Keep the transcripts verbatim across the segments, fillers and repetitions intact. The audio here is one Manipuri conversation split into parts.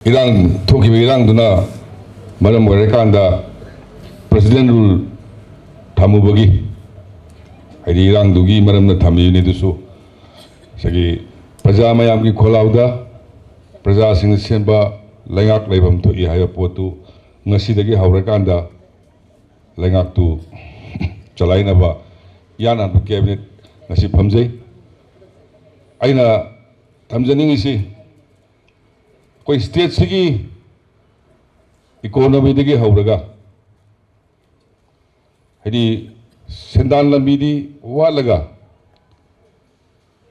ꯏꯔꯥꯡ ꯊꯣꯛꯈꯤꯕ ꯏꯔꯥꯡꯗꯨꯅ ꯃꯔꯝ ꯑꯣꯏꯔꯀꯥꯟꯗ president rule ꯊꯝꯃꯨꯕꯒꯤ, ꯍꯥꯏꯗꯤ ꯏꯔꯥꯡꯗꯨꯒꯤ ꯃꯔꯝꯅ ꯊꯝꯃꯤꯕꯅꯤ꯫ ꯑꯗꯨꯁꯨ ꯉꯁꯥꯏꯒꯤ ꯄ꯭ꯔꯖꯥ ꯃꯌꯥꯝꯒꯤ ꯈꯣꯜꯂꯥꯎꯗ ꯄ꯭ꯔꯖꯥꯁꯤꯡꯅ ꯁꯦꯝꯕ ꯂꯩꯉꯥꯛ ꯂꯩꯐꯝ ꯊꯣꯛꯏ ꯍꯥꯏꯕ ꯄꯣꯠꯇꯨ ꯉꯁꯤꯗꯒꯤ ꯍꯧꯔꯀꯥꯟꯗ ꯂꯩꯉꯥꯛꯇꯨ ꯆꯂꯥꯏꯅꯕ ꯌꯥꯅꯕ cabinet ꯉꯁꯤ ꯐꯝꯖꯩ꯫ ꯑꯩꯅ ꯊꯝꯖꯅꯤꯡꯉꯤꯁꯤ, ꯑꯩꯈꯣꯏ stateꯁꯤꯒꯤ economyꯗꯒꯤ ꯍꯧꯔꯒ, ꯍꯥꯏꯗꯤ ꯁꯦꯟꯗꯥꯟ ꯂꯝꯕꯤꯗꯤ ꯋꯥꯠꯂꯒ,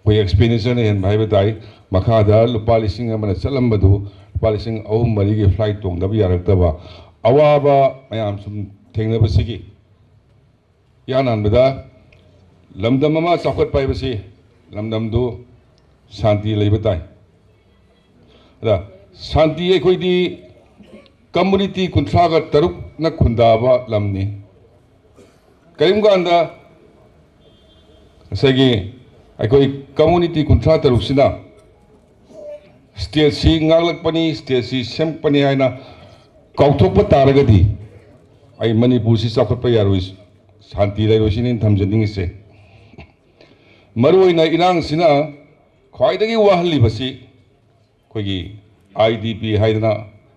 ꯑꯩꯈꯣꯏ expenditureꯅ ꯍꯦꯟꯕ ꯍꯥꯏꯕ ꯇꯥꯏ꯫ ꯃꯈꯥꯗ ꯂꯨꯄꯥ ꯂꯤꯁꯤꯡ ꯑꯃꯅ ꯆꯠꯂꯝꯕꯗꯨ ꯂꯨꯄꯥ ꯂꯤꯁꯤꯡ ꯑꯍꯨꯝ ꯃꯔꯤꯒꯤ flight ꯇꯣꯡꯗꯕ ꯌꯥꯔꯛꯇꯕ ꯑꯋꯥꯕ ꯃꯌꯥꯝ ꯁꯨꯝ ꯊꯦꯡꯅꯕꯁꯤꯒꯤ ꯏꯍꯥꯟ ꯍꯥꯟꯕꯗ ꯂꯝꯗꯝ ꯑꯃ ꯆꯥꯎꯈꯠꯄ ꯍꯥꯏꯕꯁꯤ ꯂꯝꯗꯝꯗꯨ ꯁꯥꯟꯇꯤ ꯂꯩꯕ ꯇꯥꯏ꯫ ꯑꯗ ꯁꯥꯟꯇꯤ ꯑꯩꯈꯣꯏꯗꯤ community ꯀꯨꯟꯊ꯭ꯔꯥꯒ ꯇꯔꯨꯛꯅ ꯈꯨꯟꯗꯥꯕ ꯂꯝꯅꯤ꯫ ꯀꯔꯤꯒꯨꯝꯕ ꯀꯥꯟꯗ ꯉꯁꯥꯏꯒꯤ ꯑꯩꯈꯣꯏ community ꯀꯨꯟꯊ꯭ꯔꯥ ꯇꯔꯨꯛꯁꯤꯅ stateꯁꯤ ꯉꯥꯛꯂꯛꯄꯅꯤ, stateꯁꯤ ꯁꯦꯝꯂꯛꯄꯅꯤ ꯍꯥꯏꯅ ꯀꯥꯎꯊꯣꯛꯄ ꯇꯥꯔꯒꯗꯤ ꯑꯩ ꯃꯅꯤꯄꯨꯔꯁꯤ ꯆꯥꯎꯈꯠꯄ ꯌꯥꯔꯣꯏ, ꯁꯥꯟꯇꯤ ꯂꯩꯔꯣꯏ ꯁꯤꯅꯤ ꯑꯩꯅ ꯊꯝꯖꯅꯤꯡꯉꯤꯁꯦ꯫ ꯃꯔꯨꯑꯣꯏꯅ ꯏꯔꯥꯡꯁꯤꯅ ꯈ꯭ꯋꯥꯏꯗꯒꯤ ꯋꯥꯍꯜꯂꯤꯕꯁꯤ ꯑꯩꯈꯣꯏꯒꯤ IDP ꯍꯥꯏꯗꯅ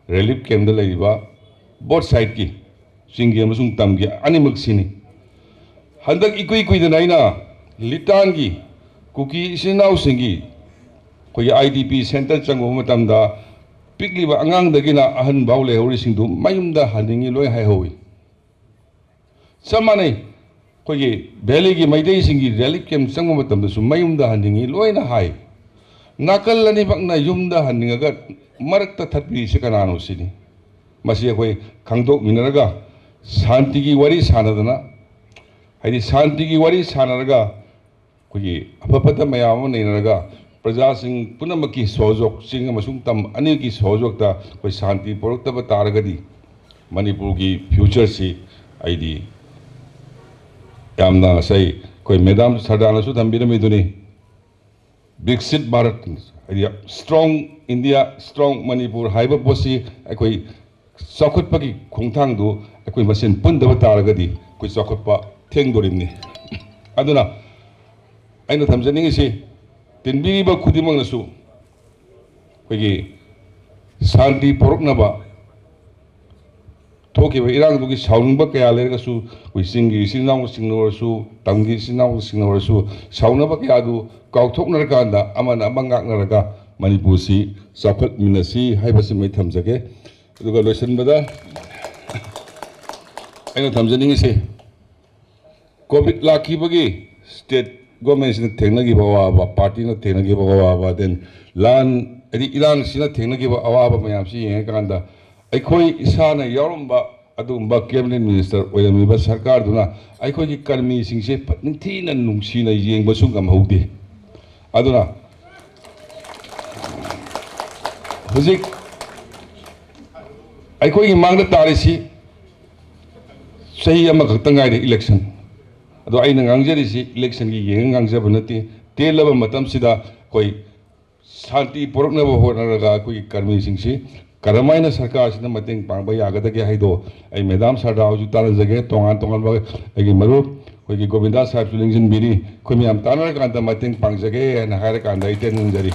relief campꯇ ꯂꯩꯔꯤꯕ both sideꯀꯤ, ꯆꯤꯡꯒꯤ ꯑꯃꯁꯨꯡ ꯇꯝꯒꯤ ꯑꯅꯤꯃꯛꯁꯤꯅꯤ꯫ ꯍꯟꯗꯛ ꯏꯀꯨꯏ ꯀꯨꯏꯗꯅ ꯑꯩꯅ ꯂꯤꯇꯥꯟꯒꯤ ꯀꯨꯀꯤ ꯏꯆꯤꯟ ꯏꯅꯥꯎꯁꯤꯡꯒꯤ ꯑꯩꯈꯣꯏꯒꯤ IDP centre ꯆꯪꯉꯨꯕ ꯃꯇꯝꯗ ꯄꯤꯛꯂꯤꯕ ꯑꯉꯥꯡꯗꯒꯤꯅ ꯑꯍꯟ ꯐꯥꯎ ꯂꯩꯍꯧꯔꯤꯁꯤꯡꯗꯨ ꯃꯌꯨꯝꯗ ꯍꯟꯅꯤꯡꯉꯤ ꯂꯣꯏ ꯍꯥꯏꯍꯧꯋꯤ꯫ ꯆꯞ ꯃꯥꯟꯅꯩ꯫ ꯑꯩꯈꯣꯏꯒꯤ valleyꯒꯤ ꯃꯩꯇꯩꯁꯤꯡꯒꯤ relief camp ꯆꯪꯕ ꯃꯇꯝꯗꯁꯨ ꯃꯌꯨꯝꯗ ꯍꯟꯅꯤꯡꯉꯤ ꯂꯣꯏꯅ ꯍꯥꯏ꯫ ꯅꯥꯀꯜ ꯑꯅꯤꯃꯛꯅ ꯌꯨꯝꯗ ꯍꯟꯅꯤꯡꯉꯒ ꯃꯔꯛꯇ ꯊꯠꯄꯤꯔꯤꯁꯤ ꯀꯅꯥꯅꯣ ꯁꯤꯅꯤ꯫ ꯃꯁꯤ ꯑꯩꯈꯣꯏ ꯈꯪꯗꯣꯛꯃꯤꯟꯅꯔꯒ ꯁꯥꯟꯇꯤꯒꯤ ꯋꯥꯔꯤ ꯁꯥꯟꯅꯗꯅ, ꯍꯥꯏꯗꯤ ꯁꯥꯟꯇꯤꯒꯤ ꯋꯥꯔꯤ ꯁꯥꯟꯅꯔꯒ ꯑꯩꯈꯣꯏꯒꯤ ꯑꯐ ꯐꯠꯇ ꯃꯌꯥꯝ ꯑꯃ ꯅꯩꯅꯔꯒ ꯄ꯭ꯔꯖꯥꯁꯤꯡ ꯄꯨꯝꯅꯃꯛꯀꯤ ꯁꯍꯌꯣꯒ, ꯆꯤꯡ ꯑꯃꯁꯨꯡ ꯇꯝ ꯑꯅꯤꯒꯤ ꯁꯍꯌꯣꯒꯇ ꯑꯩꯈꯣꯏ ꯁꯥꯟꯇꯤ ꯄꯨꯔꯛꯇꯕ ꯇꯥꯔꯒꯗꯤ ꯃꯅꯤꯄꯨꯔꯒꯤ futureꯁꯤ ꯑꯩꯗꯤ ꯌꯥꯝꯅ ꯉꯁꯥꯏ ꯑꯩꯈꯣꯏ ꯃꯦꯗꯥꯝ ꯁꯔꯗꯥꯅꯁꯨ ꯊꯝꯕꯤꯔꯝꯃꯤꯗꯨꯅꯤ, ꯕꯤꯛꯁꯤꯠ ꯚꯥꯔꯠ, ꯍꯥꯏꯗꯤ ꯁ꯭ꯇ꯭ꯔꯣꯡ ꯏꯟꯗꯤꯌꯥ, ꯁ꯭ꯇ꯭ꯔꯣꯡ ꯃꯅꯤꯄꯨꯔ ꯍꯥꯏꯕ ꯄꯣꯠꯁꯤ ꯑꯩꯈꯣꯏ ꯆꯥꯎꯈꯠꯄꯒꯤ ꯈꯣꯡꯊꯥꯡꯗꯨ ꯑꯩꯈꯣꯏ ꯃꯁꯦꯟ ꯄꯨꯟꯗꯕ ꯇꯥꯔꯒꯗꯤ ꯑꯩꯈꯣꯏ ꯆꯥꯎꯈꯠꯄ ꯊꯦꯡꯗꯣꯔꯤꯕꯅꯤ꯫ ꯑꯗꯨꯅ ꯑꯩꯅ ꯊꯝꯖꯅꯤꯡꯉꯤꯁꯤ, ꯇꯤꯟꯕꯤꯔꯤꯕ ꯈꯨꯗꯤꯡꯃꯛꯅꯁꯨ ꯑꯩꯈꯣꯏꯒꯤ ꯁꯥꯟꯇꯤ ꯄꯣꯔꯛꯅꯕ, ꯊꯣꯛꯈꯤꯕ ꯏꯔꯥꯡꯗꯨꯒꯤ ꯁꯥꯎꯅꯤꯡꯕ ꯀꯌꯥ ꯂꯩꯔꯒꯁꯨ, ꯑꯩꯈꯣꯏ ꯆꯤꯡꯒꯤ ꯏꯆꯤꯟ ꯏꯅꯥꯎꯁꯤꯡꯅ ꯑꯣꯏꯔꯁꯨ, ꯇꯝꯒꯤ ꯏꯆꯤꯟ ꯏꯅꯥꯎꯁꯤꯡꯅ ꯑꯣꯏꯔꯁꯨ, ꯁꯥꯎꯅꯕ ꯀꯌꯥꯗꯨ ꯀꯥꯎꯊꯣꯛꯅꯔꯀꯥꯟꯗ ꯑꯃꯅ ꯑꯃ ꯉꯥꯛꯅꯔꯒ ꯃꯅꯤꯄꯨꯔꯁꯤ ꯆꯥꯎꯈꯠꯃꯤꯟꯅꯁꯤ ꯍꯥꯏꯕꯁꯤꯃ ꯑꯩ ꯊꯝꯖꯒꯦ꯫ ꯑꯗꯨꯒ ꯂꯣꯏꯁꯤꯟꯕꯗ ꯑꯩꯅ ꯊꯝꯖꯅꯤꯡꯉꯤꯁꯦ, ꯀꯣꯚꯤꯗ ꯂꯥꯛꯈꯤꯕꯒꯤ ꯁ꯭ꯇꯦꯠ ꯒꯣꯔꯃꯦꯟꯁꯤꯅ ꯊꯦꯡꯅꯈꯤꯕ ꯑꯋꯥꯕ, ꯄꯥꯔꯇꯤꯅ ꯊꯦꯡꯅꯈꯤꯕ ꯑꯋꯥꯕ, then ꯂꯥꯟ, ꯍꯥꯏꯗꯤ ꯏꯔꯥꯡꯁꯤꯅ ꯊꯦꯡꯅꯈꯤꯕ ꯑꯋꯥꯕ ꯃꯌꯥꯝꯁꯤ ꯌꯦꯡꯉꯀꯥꯟꯗ, ꯑꯩꯈꯣꯏ ꯏꯁꯥꯅ ꯌꯥꯎꯔꯝꯕ ꯑꯗꯨꯒꯨꯝꯕ ꯀꯦꯕꯤꯅꯦꯠ ꯃꯤꯅꯤꯁꯇꯔ ꯑꯣꯏꯔꯝꯃꯤꯕ ꯁꯔꯀꯥꯔꯗꯨꯅ ꯑꯩꯈꯣꯏꯒꯤ ꯀꯔꯃꯤꯁꯤꯡꯁꯦ ꯅꯤꯡꯊꯤꯅ ꯅꯨꯡꯁꯤꯅ ꯌꯦꯡꯕꯁꯨ ꯉꯝꯍꯧꯗꯦ꯫ ꯑꯗꯨꯅ ꯍꯧꯖꯤꯛ ꯑꯩꯈꯣꯏꯒꯤ ꯃꯥꯡꯗ ꯇꯥꯔꯤꯁꯤ ꯆꯍꯤ ꯑꯃꯈꯛꯇ ꯉꯥꯏꯔꯦ ꯏꯂꯦꯛꯁꯟ꯫ ꯑꯗꯣ ꯑꯩꯅ ꯉꯥꯡꯖꯔꯤꯁꯤ ꯏꯂꯦꯛꯁꯟꯒꯤ ꯌꯦꯡꯉ ꯉꯥꯡꯖꯕ ꯅꯠꯇꯦ꯫ ꯇꯦꯜꯂꯕ ꯃꯇꯝꯁꯤꯗ ꯑꯩꯈꯣꯏ ꯁꯥꯟꯇꯤ ꯄꯨꯔꯛꯅꯕ ꯍꯣꯠꯅꯔꯒ ꯑꯩꯈꯣꯏꯒꯤ ꯀꯔꯃꯤꯁꯤꯡꯁꯤ ꯀꯔꯝꯍꯥꯏꯅ ꯁꯔꯀꯥꯔꯁꯤꯅ ꯃꯇꯦꯡ ꯄꯥꯡꯕ ꯌꯥꯒꯗꯒꯦ ꯍꯥꯏꯗꯣ ꯑꯩ ꯃꯦꯗꯥꯝ ꯁꯔꯗꯥ ꯍꯣꯏꯁꯨ ꯇꯥꯟꯅꯖꯒꯦ, ꯇꯣꯉꯥꯟ ꯇꯣꯉꯥꯟꯕ ꯑꯩꯒꯤ ꯃꯔꯨꯞ ꯑꯩꯈꯣꯏꯒꯤ ꯒꯣꯕꯤꯟꯗꯥ ꯁꯥꯍꯦꯕꯁꯨ ꯂꯦꯡꯁꯤꯟꯕꯤꯔꯤ꯫ ꯑꯩꯈꯣꯏ ꯃꯌꯥꯝ ꯇꯥꯟꯅꯔꯀꯥꯟꯗ ꯃꯇꯦꯡ ꯄꯥꯡꯖꯒꯦ ꯍꯥꯏꯅ ꯍꯥꯏꯔꯀꯥꯟꯗ ꯑꯩ ꯇꯦꯟꯖꯔꯤ꯫